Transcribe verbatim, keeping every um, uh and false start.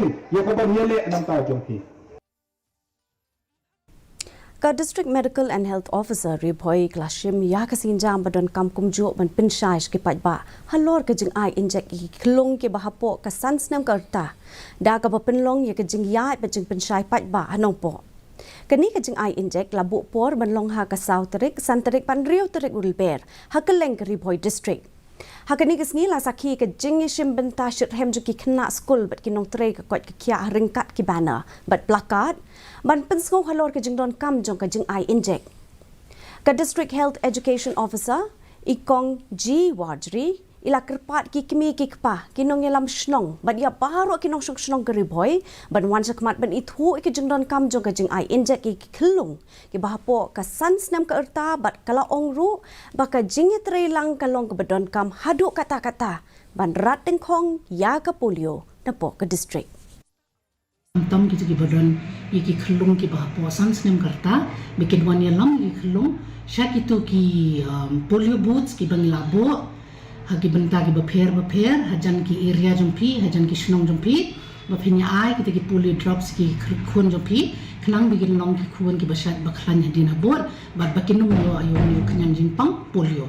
ïa ka ban ïaleh na ka bynta jong phi. Ka District Medical and Health Officer Ri Bhoi ka la shim ïa ka sienjam ba donkam kumjuh ban pynshai sha ki paidbah halor ka jingai injek ïa ki khyllung kiba hapoh ka san snem ka rta, da kaba pynlong ïa ka jingïaid bad jingpynshai paidbah ha Nongpoh. Kane ka jingai injek la buh por ban long ha ka saw tarik, san tarik bad hynriew tarik u Lber ha kylleng ka Ri Bhoi District. Ha kane ka sngi la sakhi ka jingïashim bynta shitrhem jong ki khynnah skul bad ki nongtrei ka koit ka khiah ha ryngkat ki banner bad placard ban pynsngew halor ka jingdonkam jong ka jingai injek. Ka District Health Education Officer, i Kong G Warjri, i la kyrpad ki kmie ki kpa, ki nongïalam shnong bad ïa baroh ki nongshong shnong ka Ri Bhoi ban wan shakhmat ban ithuh ïa ka jingdonkam jong ka jingai injek ïa ki khyllung kiba hapoh ka san snem ka rta, bad ka la ong ruh ba ka jingïatreilang ka long kaba donkam haduh katta katta ban rat dyngkhong ïa ka polio napoh ka district. Tam kito kiba don ïa ki khyllung kiba hapoh san snem ka rta, ba kin wan ïalam ïa ki khyllung sha kito ki, um, polio booths kiba ngi la buh ha ki bynta kiba pher ba pher, hajan ki area jong phi, hajan ki shnong jong phi, ba phin ïa ai kita ki polio drops ki khun jong phi, khnang ba kin long ki khun kiba shait ba khlaiñ hadien habud, bad ba kin ym ïoh ïa u khñiang jingpang polio.